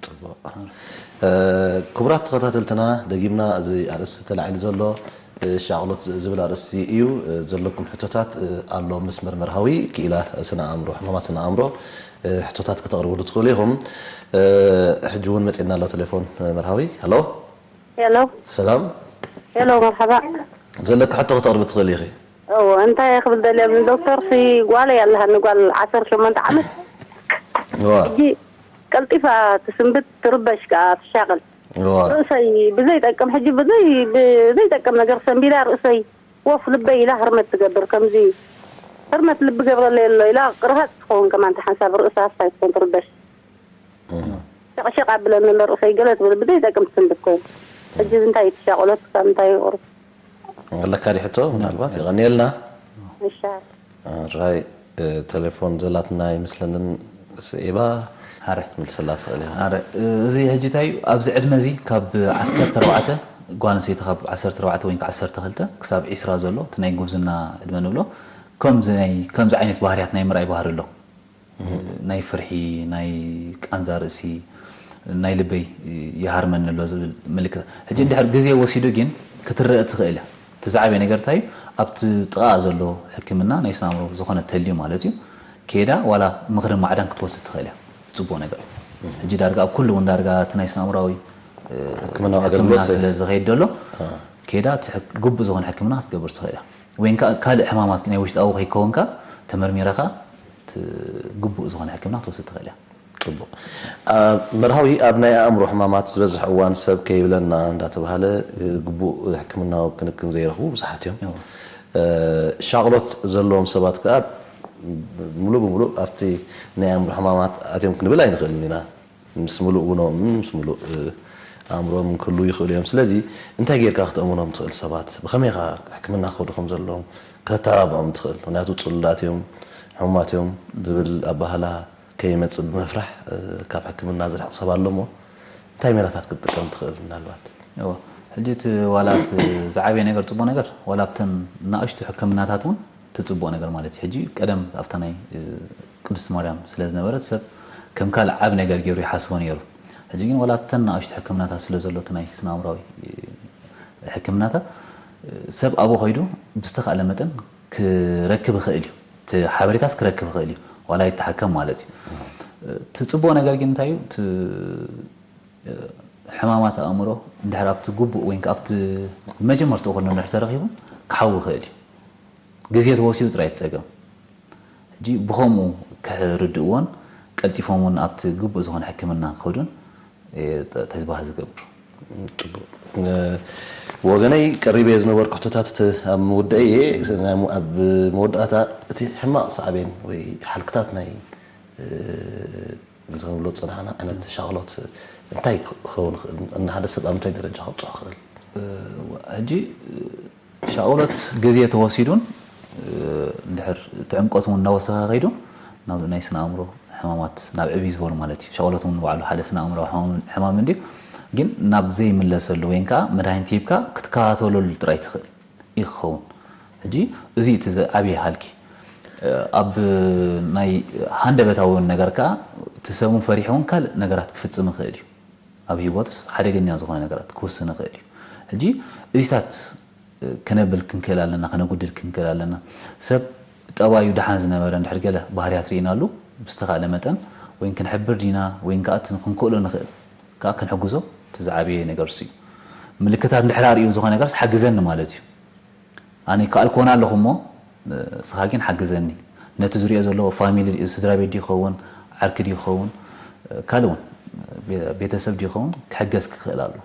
ፅቡቅ ክቡራት ተኸታተልትና ደጊምና እዚ ኣርእስቲ ተላዒሉ ዘሎ ሻቕሎት ዝብል ኣርእስቲ እዩ። ዘለኩም ሕቶታት ኣሎ መስመር መርሃዊ ክኢላ ስነ ኣእምሮ ሕማማት ስነ ኣእምሮ ሕቶታት ከተቕርብሉ ትኽእሉ ኢኹም። ሕጂ እውን መፂና ኣሎ ቴሌፎን መርሃዊ። ሄሎ ሄሎ ሰላም ሄሎ መርሓባ ዘለካ ሕቶ ከተቕርቢ ትኽእል ኢኺ። እዎ እንታይ ክብል ደልየ ንዶክተር ሲ ጓለይ ኣለሃኒ ጓል ዓሰርተ ሸሞንተ ዓመት ዋ ሕጂ ቀልጢፋ ትስንብት ትርበሽ ከዓ ትሻቐል ዋ ርእሰይ ብዘይጠቅም ሕጂ ብዘይ ብዘይጠቅም ነገር ሰንቢዳ ርእሰይ ወፍ ልበይ ኢላ ህርመት ትገብር ከምዚ ህርመት ልቢ ገብረለይ ኣሎ ኢላ ርሃፅ ትኸውን ከማን ሓንሳብ ርእሳ ኣስታይ ትኾን ትርበሽ ሸቕሸቕ ኣብለኒ ኣሎ ርእሰይ ገለ ትብል ብዘይጠቅም ትስንብት ኮይኑ ሕጂ እንታይ ትሻቐሎት ካብ እንታይ ይቑርብ ኣለካ ዲ ሕቶ ምናልባት የቐንየልና ይሻል ራይ ቴሌፎን ዘላትና ይመስለንን ስዒባ ኣረ ክትምልሰላ ትኽእል ኢኻ። ኣረ እዚ ሕጂ እንታይ እዩ? ኣብዚ ዕድመ እዚ ካብ ዓሰርተ ኣርባዕተ፣ ጓል ኣንስተይቲ ካብ ዓሰርተ ኣርባዕተ ወይ ዓሰርተ ክልተ ክሳብ ዒስራ ዘሎ እቲ ናይ ጉብዝና ዕድመ ንብሎ፣ ከምዚ ናይ ከምዚ ዓይነት ባህርያት ናይ ምርኣይ ባህሪ ኣሎ። ናይ ፍርሒ፣ ናይ ቃንዛ ርእሲ፣ ናይ ልበይ ይሃርመኒ ኣሎ ዝብል ምልክት። ሕጂ እንድሕር ግዜ ወሲዱ ግን ክትረእ ትኽእል እያ። እቲ ዝዓበየ ነገር እንታይ እዩ? ኣብቲ ጥቓኣ ዘሎ ሕክምና ናይ ስነ ኣእምሮ ዝኾነ ተልዩ ማለት እዩ። ከይዳ ዋላ ምኽርን ማዕዳን ክትወስድ ትኽእል እያ። እቲ ጽቡቕ ነገር እዩ። ሕጂ ዳርጋ ኣብ ኩሉ እውን ዳርጋ እቲ ናይ ስነ ኣእምራዊ ሕክምናዊ ሕክምና ኣገልግሎት ስለ ዝኸይድ ዘሎ ከይዳ እቲ ሕክ- ግቡእ ዝኾነ ሕክምና ክትገብር ትኽእል እያ። ወይ ከዓ ካልእ ሕማማት ናይ ውሽጣዊ ከይከውንካ ተመርሚረኻ እቲ ግቡእ ዝኾነ ሕክምና ክትወስድ ትኽእል እያ። ጽቡቕ። መርሃዊ፣ ኣብ ናይ ኣእምሮ ሕማማት ዝበዝሕ እዋን ሰብ ከይብለና እንዳተባህለ ግቡእ ሕክምናዊ ክንክን ዘይረኽቡ ብዙሓት እዮም። ሻቕሎት ዘለዎም ሰባት ከኣ ሙሉእ ብሙሉእ ኣብቲ ናይ ኣእምሮ ሕማማት ኣትዮም ክንብል ኣይንኽእልን ኢና። ምስ ሙሉእ ውኖምን ምስ ሙሉእ ኣእምሮምን ክህልዉ ይኽእሉ እዮም። ስለዚ እንታይ ጌርካ ክተእምኖም ትኽእል ሰባት? ብኸመይ ኢኻ ሕክምና ክኸዱ ከም ዘለዎም ከተተባብዖም ትኽእል? ምኽንያቱ ጽሉላት እዮም፣ ሕሙማት እዮም ዝብል ኣባህላ ከይመጽእ ብምፍራሕ ካብ ሕክምና ዝርሕቕ ሰብ ኣሎ እሞ እንታይ ሜላታት ክትጥቀም ትኽእል? ምናልባት እወ ሕጂ እቲ ዋላ እቲ ዝዓበየ ነገር ጽቡቕ ነገር ዋላ ኣብተን ንኣሽቱ ሕክምናታት እውን እቲ ጽቡቕ ነገር ማለት እዩ። ሕጂ ቀደም ኣብታ ናይ ቅድስቲ ማርያም ስለ ዝነበረት ሰብ ከም ካልእ ዓቢ ነገር ገይሩ ይሓስቦ ነይሩ። ሕጂ ግን ዋላ ኣብተን ንኣሽቱ ሕክምናታት ስለ ዘሎ እቲ ናይ ስነ ኣእምራዊ ሕክምናታት ሰብ ኣብኡ ከይዱ ብዝተኻእለ መጠን ክረክብ ይኽእል እዩ። እቲ ሓበሬታስ ክረክብ ይኽእል እዩ ዋላ ይተሓከም ማለት እዩ። እቲ ጽቡቕ ነገር ግን እንታይ እዩ? እቲ ሕማማት ኣእምሮ እንድሕር ኣብቲ ግቡእ ወይ ኣብቲ መጀመርትኡ ከሎ እንድሕር ተረኺቡ ክሓዊ ይኽእል እዩ። ግዜ ተወሲዱ ጥራይ እቲ ጸገም። ሕጂ ብኸምኡ ክርድእዎን ቀልጢፎም እውን ኣብቲ ግቡእ ዝኾነ ሕክምና ክኸዱን እየ ተስባህ ዝገብር። ብወገነይ ቀሪበ ዝነበርኩ ሕቶታት እቲ ኣብ ምውዳእ እየ። ኣብ መወዳእታ እቲ ሕማቕ ሳዕቤን ወይ ሓልክታት ናይ እዚ ክንብሎ ዝጸናሕና ዓይነት ሻቕሎት እንታይ ክኸውን ይኽእል? ንሓደ ሰብ ኣብ ምንታይ ደረጃ ከብጽሖ ይኽእል? ሕጂ ሻቕሎት ግዜ ተወሲዱን እንድሕር እቲ ዕምቆት እውን እናወሰኸ ከይዱ ናብ ናይ ስነ ኣእምሮ ሕማማት ናብ ዕብይ ዝበሉ ማለት እዩ። ሻቕሎት እውን ባዕሉ ሓደ ስነ ኣእምራዊ ሕማም እንድዩ፣ ግን ናብ ዘይምለሰሉ ወይ ከዓ መድሃኒት ሂብካ ክትከታተለሉ ጥራይ ትኽእል እዩ ክኸውን። ሕጂ እዚ እቲ ዝዓብየ ሃልኪ ኣብ ናይ ሃንደበታዊ ነገር ከዓ እቲ ሰብ እውን ፈሪሑ እውን ካልእ ነገራት ክፍጽም ይኽእል እዩ። ኣብ ህይወትስ ሓደገኛ ዝኾነ ነገራት ክውስን ይኽእል እዩ። ሕጂ እዚታት ከነብል ክንክእል ኣለና፣ ከነጉድል ክንክእል ኣለና። ሰብ ጠባዩ ደሓን ዝነበረ እንድሕር ገለ ባህርያት ርኢናሉ ብዝተኻእለ መጠን ወይ ክንሕብር ዲና ወይ ከዓ እቲ ክንክእሎ ንኽእል ከዓ ክንሕግዞ እቲ ዝዓበየ ነገር እሱ እዩ። ምልክታት እንድሕር ኣርእዩ ዝኾነ ነገርስ ሓግዘኒ ማለት እዩ። ኣነ ይከኣልኩ ኮነ ኣለኹ እሞ ንስኻ ግን ሓግዘኒ። ነቲ ዝሪኦ ዘለዎ ፋሚሊ ድዩ፣ ስድራ ቤት ድዩ ይኸውን፣ ዓርኪ ድዩ ይኸውን፣ ካልእ እውን ቤተሰብ ድዩ ይኸውን ክሕገዝ ክኽእል ኣለዎ።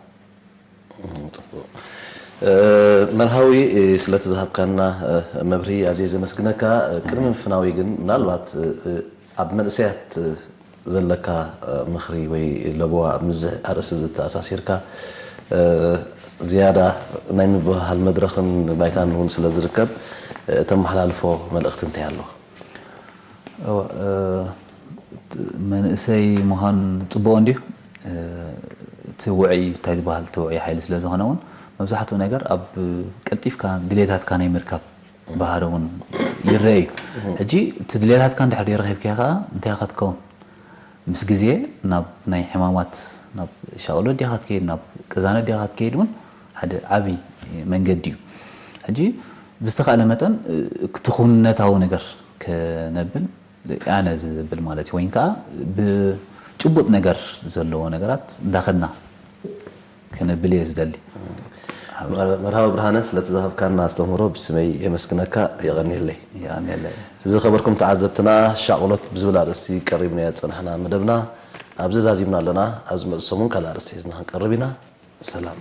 መርሃዊ ስለቲ ዝሃብካና መብርሂ ኣዝየ ዘመስግነካ። ቅድሚ ምፍናዊ ግን ምናልባት ኣብ መንእሰያት ዘለካ ምኽሪ ወይ ለበዋ ምስዚ ኣርእስቲ ዝተኣሳሲርካ ዝያዳ ናይ ምብህሃል መድረኽን ባይታን እውን ስለ ዝርከብ እተመሓላልፎ መልእኽቲ እንታይ ኣሎ? መንእሰይ ምዃን ጽቡቕ እንድዩ። እቲ ውዑይ እንታይ ዝበሃል እቲ ውዑይ ሓይሊ ስለ ዝኾነ እውን መብዛሕትኡ ነገር ኣብ ቀልጢፍካ ድሌታትካ ናይ ምርካብ ባህሪ እውን ይረአ እዩ። ሕጂ እቲ ድሌታትካ እንድሕር ዘይረኺብካዮ ከዓ እንታይ ኢኻ ትከውን? ምስ ግዜ ናብ ናይ ሕማማት ናብ ሻቕሎት ዲኻ ትከይድ ናብ ቅዛነት ዲኻ ትከይድ እውን ሓደ ዓብዪ መንገዲ እዩ። ሕጂ ብዝተኻእለ መጠን እቲ ኩነታዊ ነገር ከነብል ኣነ ዝብል ማለት እዩ ወይ ከዓ ብጭቡጥ ነገር ዘለዎ ነገራት እንዳኸድና ክነብል እየ ዝደሊ። መርሃዊ ብርሃነ ስለቲ ዝሃብካና ኣስተምህሮ ብስመይ የመስግነካ። የቐንየለይ። የቐንየለይ። ዝኸበርኩም ተዓዘብትና ሻቕሎት ብዝብል ኣርእስቲ ቀሪብናዮ ዝጸናሕና መደብና ኣብዚ ዛዚምና ኣለና። ኣብ ዝመጽእ ሰሙን ካልእ ኣርእስቲ ሒዝና ክንቀርብ ኢና። ሰላም።